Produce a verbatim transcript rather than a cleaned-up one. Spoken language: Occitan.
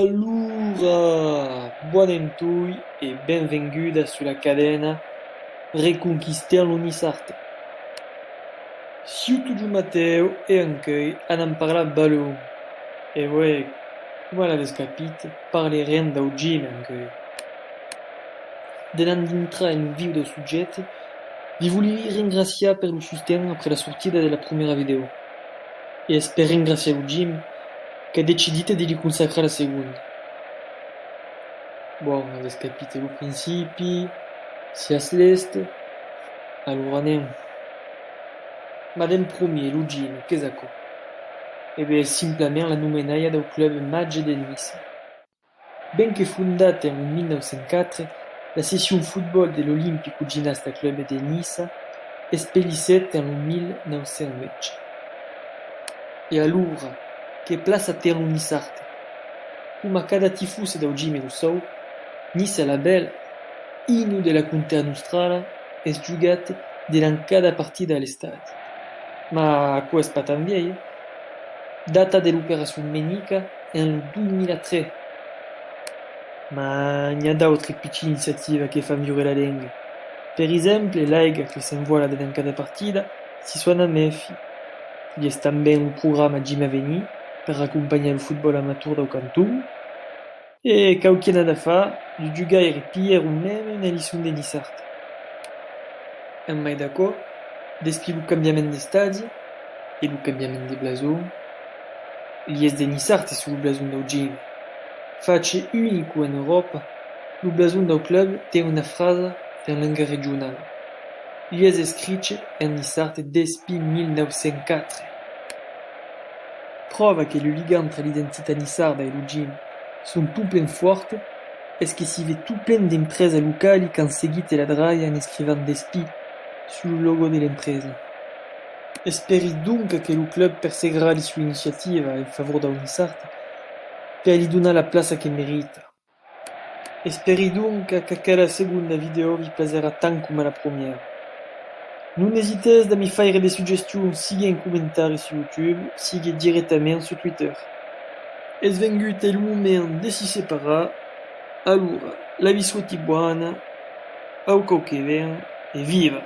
Alora, bona entorn e benvenguda sus la cadena Reconquistèm lo Niçard. Siáu totjorn Matèu e ancuei anam parlar balon. E uei, coma l'avètz capit, parlerem dau gym ancuei. D'enant dintrar en lo viu dau subjècte, vi volí rengraciar per lo sosten après la sortida de la prumèra vidèo. E es per rengraciar lo gym qu'a decidit de li consacrar la segonda. Bon, avètz capit lo principi, siatz lèste, alora anem. Mas d'en promier, lo gym, qu'es aquò? E ben, es simplament la nomenalha dau club Mage de Niça. Ben que fondat en lo mil nau cents quatre, la seccion fotbòl de l'Olimpico Ginasta Club de Niça espelissèt en lo mil nau cents uech. E alora, que plaça ten lo Niçard? Coma cada tifós dau gym lo sau, Niça la Bèla, imne de la Contea Nostrala, es jugat devant cada partida a l'estadi. Mas aquò es pas tan vièlh, eh? Data de l'operacion Menica en lo dos mila tres. Mas n'i a d'autras pichinas iniciativas que fan viure la lenga. Per exemple, l'aiga que s'envòla devant cada partida si sona Mèfi. I es tanben lo programa Gym Avenir per acompanhar lo fotbòl amator dau canton. E quauqui annadas fa, lo jugaire pilhèron mème una leçon de niçard. En mai d'aquò, despí lo cambiament d'estadi e lo cambiament de blason, li es de niçard sus lo blason dau gym. Fach unico en Euròpa, lo blason dau club ten una frasa en lenga regionala. Li es escrich en niçard despí mil nau cents quatre. Pròva que lo ligam tra l'identitat niçarda e lo gym son totplen fòrtas es que s'i ven totplen d'empresas localas qu'an seguit la dralha en escrivant despí sus lo logo de l'empresa. Espèri donc que lo club persegarà li sua iniciativa en favor dau niçard per li donar la plaça que merita. Espèri donc qu'aquela segonda vidèo vi plaserà tant coma la promiera. Non esitetz d'a mi faire de suggestions, sigue en comentari sus YouTube, sigue dirèctament sus Twitter. Es vengut lo moment de si separar, alora, la vi sòti bòna, au còup que ven, e viva!